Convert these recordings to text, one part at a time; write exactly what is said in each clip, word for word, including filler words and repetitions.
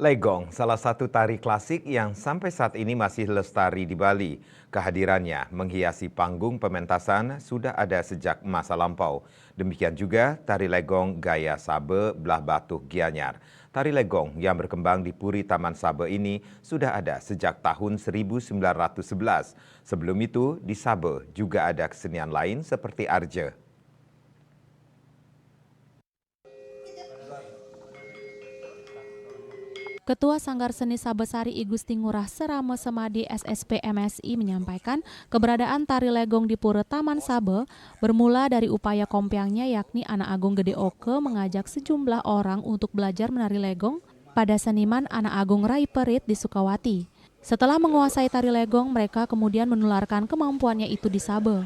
Legong, salah satu tari klasik yang sampai saat ini masih lestari di Bali. Kehadirannya menghiasi panggung pementasan sudah ada sejak masa lampau. Demikian juga tari legong gaya Sabe Blah Batuh Gianyar. Tari legong yang berkembang di Puri Taman Sabe ini sudah ada sejak tahun seribu sembilan ratus sebelas. Sebelum itu, di Sabe juga ada kesenian lain seperti arje. Ketua Sanggar Seni Sabesari I Gusti Ngurah Serama Semadi S S P M Si menyampaikan, keberadaan tari legong di Pura Taman Sabe bermula dari upaya kompiangnya, yakni Anak Agung Gede Oke mengajak sejumlah orang untuk belajar menari legong pada seniman Anak Agung Rai Perit di Sukawati. Setelah menguasai tari legong, mereka kemudian menularkan kemampuannya itu di Sabe.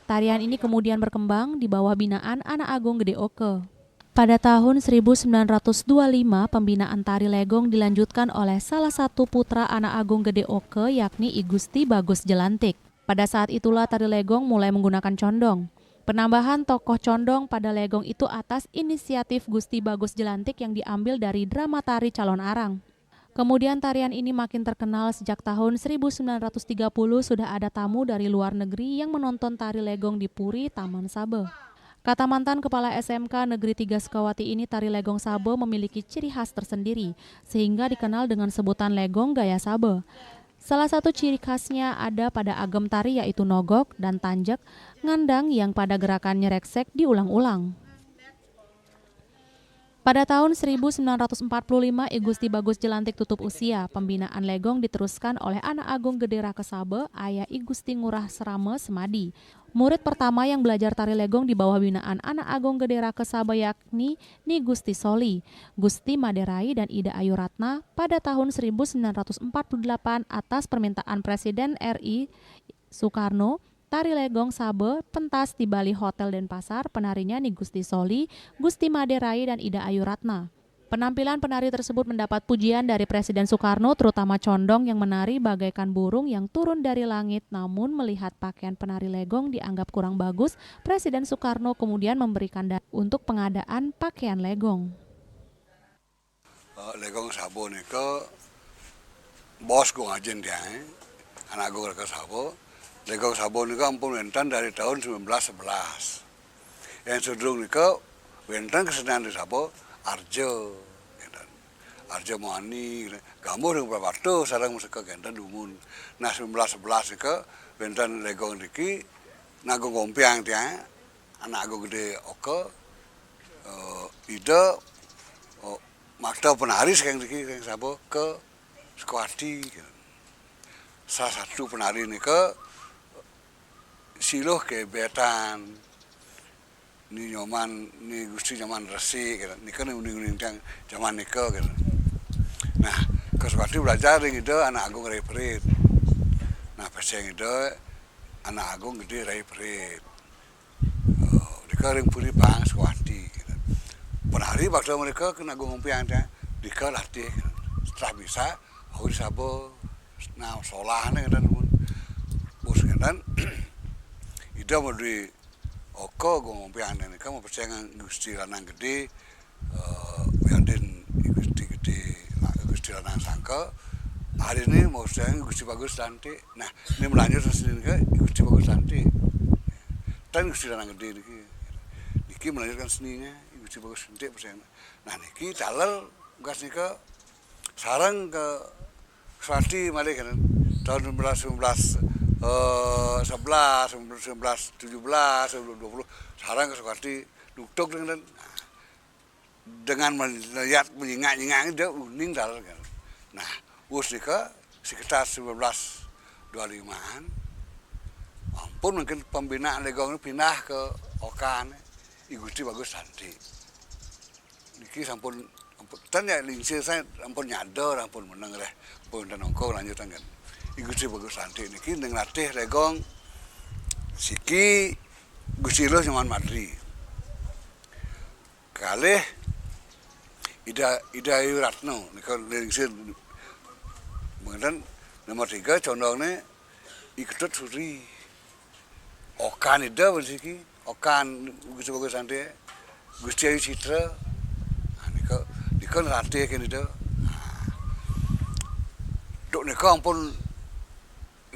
Tarian ini kemudian berkembang di bawah binaan Anak Agung Gede Oke. Pada tahun seribu sembilan ratus dua puluh lima, pembinaan tari legong dilanjutkan oleh salah satu putra Anak Agung Gede Oke, yakni I Gusti Bagus Jelantik. Pada saat itulah tari legong mulai menggunakan condong. Penambahan tokoh condong pada legong itu atas inisiatif Gusti Bagus Jelantik yang diambil dari drama tari Calon Arang. Kemudian tarian ini makin terkenal sejak tahun seribu sembilan ratus tiga puluh sudah ada tamu dari luar negeri yang menonton tari legong di Puri Taman Sabe. Kata mantan kepala S M K Negeri tiga Sukawati ini, tari legong Sabe memiliki ciri khas tersendiri, sehingga dikenal dengan sebutan legong gaya Sabe. Salah satu ciri khasnya ada pada agem tari, yaitu nogok dan tanjek, ngandang yang pada gerakan nyereksek diulang-ulang. Pada tahun seribu sembilan ratus empat puluh lima, I Gusti Bagus Jelantik tutup usia. Pembinaan legong diteruskan oleh Anak Agung Gede Raka Sabe, Ayah I Gusti Ngurah Serama Semadi. Murid pertama yang belajar tari legong di bawah binaan Anak Agung Gede Raka Sabe yakni Ni Gusti Soli, Gusti Maderai, dan Ida Ayu Ratna pada tahun seribu sembilan ratus empat puluh delapan atas permintaan Presiden R I Soekarno. Tari legong Sabe pentas di Bali Hotel Denpasar, penarinya Ni Gusti Soli, Gusti Maderai, dan Ida Ayu Ratna. Penampilan penari tersebut mendapat pujian dari Presiden Soekarno, terutama condong yang menari bagaikan burung yang turun dari langit. Namun, melihat pakaian penari legong dianggap kurang bagus, Presiden Soekarno kemudian memberikan dana untuk pengadaan pakaian legong. Eh, Legong Sabe nika bos Gung Ajin tiang, eh. Anak Gung Raka Sabe. Legong Sabe nika ampun wénten dari tahun sembilan belas sebelas. Yang sedurung nika wénten kesenian di Sabe, arja, ngénten. Arja Mani, Gambuh ring Batu sareng maseka ngénten dumun. Nah, sembilan belas sebelas nika wénten legong niki, Anak Agung Kompiang tiang, Anak Agung Gede Oka, eh, Ida, eh, makta penari saking niki, saking Sabe, ke Sukawati. Salah satu penari nika Siluh Kebetan, Ni Nyoman, Ni Gusti Nyoman Resik, nika ni uning-uning tiang jaman nika. Nah, ke Sukawati belajar ring Ida Anak Agung Rai Perit. Nah, péséng Ida Anak Agung Gede Rai Perit. Oh, nika ring Puri Pang Sukawati. Penari bakta mereka kena Agung Kompiang tiang. Nika latih. Setelah misa, au di Sabe, nah, sekolah nih, ngénten pun. Bus ngénten, Ida madui oka Agung Kompiang tiang nika mapéséngan Gusti Lanang Gede, eh, Yadin Gusti Gede, Gusti Lanang Sangka. Hari ini mapéséngan Gusti Bagus Lantik. Nah, ini melanjutkan seni nika Gusti Bagus Lantik. Dan Gusti Lanang Gede niki. Niki melanjutkan seninya Gusti Bagus Lantik, persen. Nah, niki taler bekas nika sareng ke Sukawati malih kan. Tahun sembilan belas, sembilan belas, eh, sebelas, sembilan belas tujuh belas, sembilan belas dua puluh, sareng ke Sukawati, dukduk dengan, dengan melihat, menyingak-nyingak, Ida uning taler kan. Nah, wus nika sekitar sembilan belas dua limaan, ampun mungkin pembinaan legong pindah ke Okan, I Gusti Bagus Lantik. Niki sampun, ampun, ten ya lingsir saya ampun nyadar, ampun meneng reh, ampun ten ongko lanjutan kan. I Gusti Bagus Lantik niki ning latih legong siki Gusti Luh Nyoman Madri. Kalih Ida, Ida Ayu Ratno nika lingsir. Mungkin nomor tiga condongnya I Ketut Suri. Okan Ida bensiki, Okan Gusti Bagus Lantik, Gusti Ayu Citra. Nah, nika, nika latih kan Ida. Nah, Duk nika ampun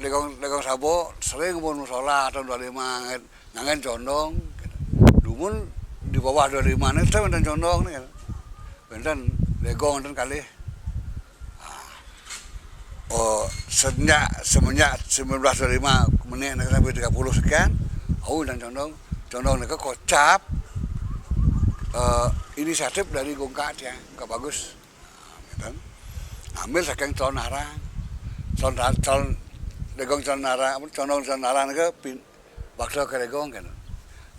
Legong, Legong Sabo sering pun musola tahun dua lima ngangen, ngangen condong. Dumun di bawah dua lima ni tetap wénten condong ni. Wénten Legong wénten kalih. Ah. Oh, semenjak, semenjak sembilan belas dua lima menit sampai tiga puluh sekian, oh, wénten condong. Condong nika kocap, eh, inisiatif dari Gungkak tiang, Gungkak Bagus. Nah, ngéten. Ngambil saking Calon Arang. Calon, Calon, Legong Calon Arang, apa, Condong Calon Arang nika pin-, bakta ka Legong kan.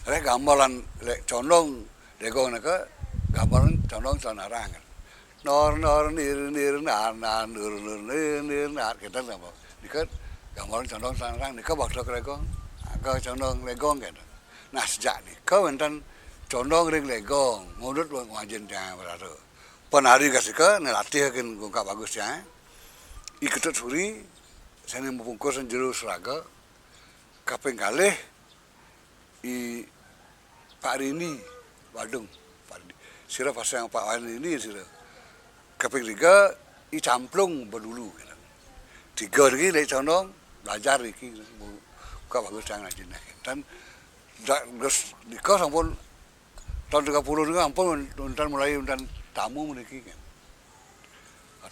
Réh gambaran le-, Condong Legong nika gambaran Condong Calon Arang kan. Nor nor nir nir nar nar nur nur nir nir nar, kita nama. Nika gambaran Condong Calon Arang, nika bakta ka Legong. Ka Condong Legong kan. Nah, sejak nika wénten Condong ring Legong, ngudut wong ajin tiang berada. Penari gasika ngelatih kin Gungkak Bagus tiang. I Ketut Suri, sané mapungkus jero seraga. Kaping kalih, I Pak Rini, Badung, Pak Rini. Sira pasang Pak Rini sira. Kaping tiga, I Camplung Bedulu. Tiga lagi dari condong, belajar niki, Gungkak Bagus tiang rajin. Dan da-, terus nika sampun tahun tiga puluh nika ampun wénten mulai wénten tamu mriki kan.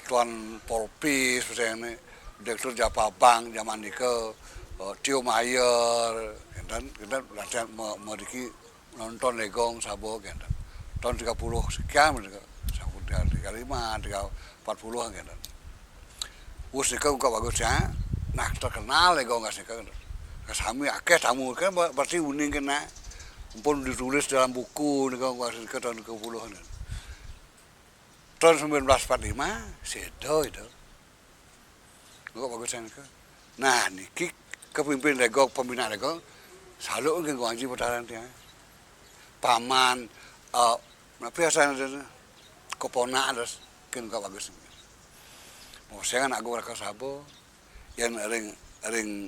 Tuan Polpis, misalnya Direktur Japa Bank zaman nika, eh, Tio Mayer, kan, kita latihan me-, mriki nonton Legong Sabo kan. Tahun tiga puluh sekian mriki, sampun tiga, tiga lima, tiga empat puluh kan. Wus nika Gungkak Bagus ya. Nah, terkenal Legong nika. Sami akéh tamu kan, berarti uning kena. Ampun ditulis dalam buku nika, Gungkak Bagus nika tahun tiga puluh. Tahun sembilan belas empat lima, séda itu. Gungkak Bagus nika. Nah, niki kapimpin Legong, pembina Legong, salut nggih Gungkak Aji Petara tiang. Paman, eh, napi asané, keponak terus kin Gungkak Bagus. Moséngan Agung Raka Sabo, yén ring, ring,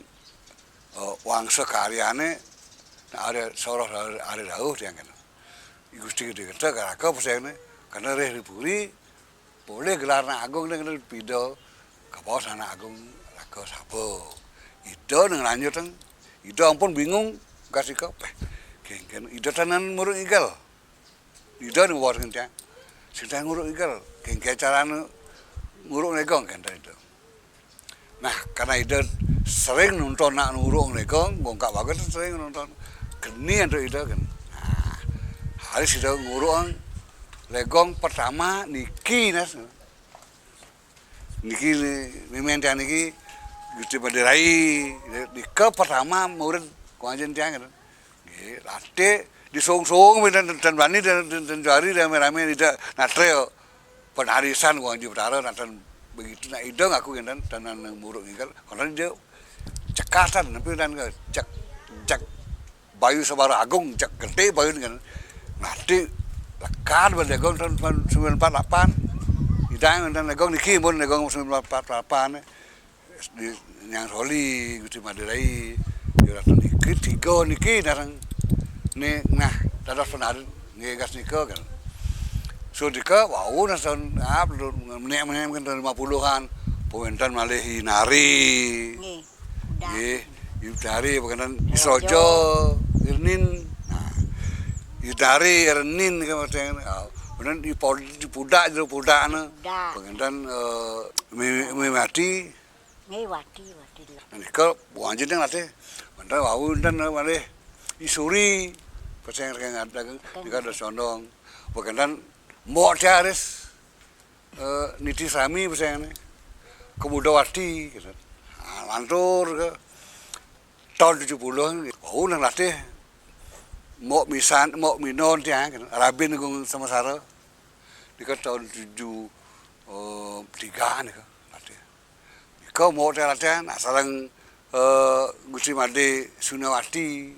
eh, wangsa karyané, nah, ari soroh, ari, ari rauh tiang kena. I Gusti Gedé Genta Karaka peséné, karena réh ri puri, polih gelar anak agung ning pida kabaos anak agung Raka Saba. Ida ning lanjutang, Ida ampun bingung gasika, péh, kéngkén Ida tanan muruk ngigel. Ida ning bawah tiang. Sing tiang nguruk ngigel, kéngkén carané nguruk Legong kénten Ida. Nah, karena Ida sering nonton nak nguruk Legong, Gungkak Bagus sering nonton. Geni antuk Ida kan. Nah, hari Ida nguruk Legong pertama niki, nas. Niki ni, mimin tiang niki Gusti Madé Rai, nika pertama murid Gungkak Aji tiang kan. Nggih, latih disungsung, dan, dan bani, dan, dan, dan jari ramé-ramé Ida natre penarisan Gungkak Aji Petara, nah, dan begitu nak Ida ngaku kan, dan, dan muruk ngigel, karena Ida cekatan, tapi dan ke cek, cek bayu Sabara Agung, cek gedé bayu kan. Nanti lekad beli Legong tahun, tahun sembilan empat delapan. Ida yang dan Legong niki pun Legong sembilan empat delapan. Di Nyang Soli, Gusti Madé Rai, ya ratu niki, tiga niki narang. Ni, nah, dados penarik nggih gas nika kan. So nika wau nah tahun, ah, menék-menék kan tahun lima puluhan. Pawénten malih I Nari. Nggih. Udah. Nggih, I Nari berkenan I Rojo. Sojo, Irnin. Nah, I Nari, Irnin kan, ah, kemudian I Pod-, I Pudak, jero Pudakna. Pudak. Berkenan, eh, Mi-, Mi Mati. Nggih, Wati, Wati. Nah, nika buanjing ning latih. Bentar wau enten malih I Suri. Peséné saking ada, nika ada condong. Berkenan Mbok Tiaris, eh, Niti Sami peséné. Kemudawati gitu. Nah, lantur ke tahun tujuh puluh, wau nang latih. Mbok Misan, Mbok Minon tiang gitu. Rabin Agung Semasara. Nika tahun tujuh, eh, tiga nika latih. Nika mau teh latihan, nah, sareng, eh, Gusti Madé Sunawati,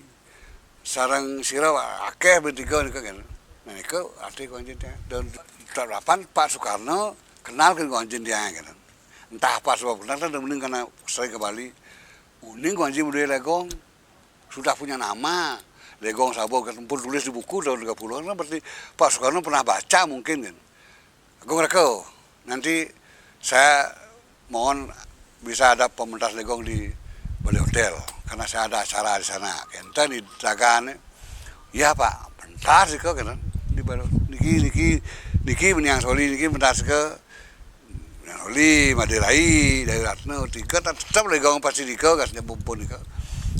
sareng sira akéh bertiga nika kan. Nah, nika latih Gungkak Aji tiang. Dan tahun delapan Pak Soekarno kenal ke Gungkak Aji tiang kan. Entah apa sebab kenal, kan mending karena sering ke Bali. Uning Gungkak Aji budaya Legong. Sudah punya nama, Legong Sabo, kan pun tulis di buku tahun tiga puluhan, kan berarti Pak Soekarno pernah baca mungkin kan. Agung Raka, nanti saya mohon Bisa ada pementas legong di Bali Hotel karena saya ada acara di sana. Kenten di dagan, ya Pak, pentas sih kok, kenten. Di Bali, niki niki niki Meniang Soli niki pentas ke Meniang Soli, Made Rai, Dayu Ratno, tiga tetap legong pasti diko, gasnya bumpun diko.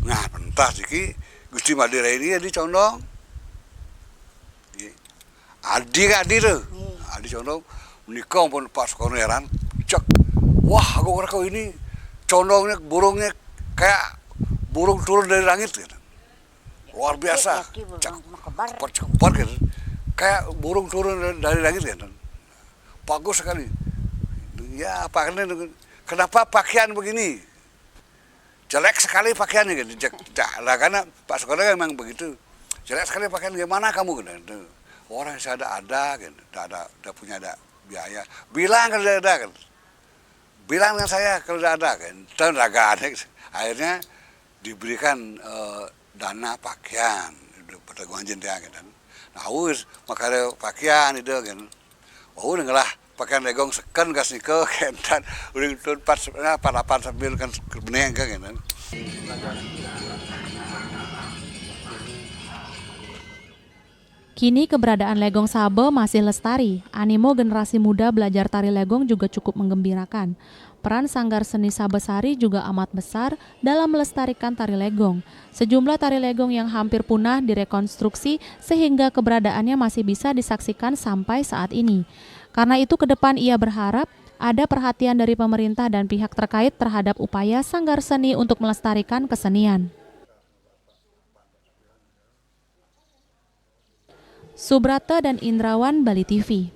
Nah, pentas niki Gusti Made Rai ini ya dicondong. Adi, Adi tuh. Adi condong menikah pun pas koneran, cek, wah, aku kira kau ini condongnya, burungnya kayak burung turun dari langit gitu. Luar biasa. Cek, cepat, cepat gitu. Kayak burung turun dari, dari langit gitu. Bagus sekali. Ya, apa, kenapa pakaian begini? Jelek sekali pakaiannya gitu. Jelek. Nah, karena Pak Sekolah memang begitu. Jelek sekali pakaian, gimana kamu gitu. Orang saya ada ada gitu. Tidak ada, tidak punya ada biaya. Bilang kalau tidak ada kan. Bilang dengan saya kalau tidak ada kan. Dan raga aneh. Akhirnya diberikan eh, dana pakaian. Pada guanjin dia gitu. Nah, wis, makanya pakaian itu kan. Oh, udah ngelah pakaian legong seken gas nika kentan uring tun empat delapan sambil kan bening kan gitu. Kini keberadaan Legong Sabe masih lestari. Animo generasi muda belajar tari legong juga cukup menggembirakan. Peran Sanggar Seni Sabe Sari juga amat besar dalam melestarikan tari legong. Sejumlah tari legong yang hampir punah direkonstruksi sehingga keberadaannya masih bisa disaksikan sampai saat ini. Karena itu ke depan ia berharap ada perhatian dari pemerintah dan pihak terkait terhadap upaya Sanggar Seni untuk melestarikan kesenian. Subrata dan Indrawan, Bali T V.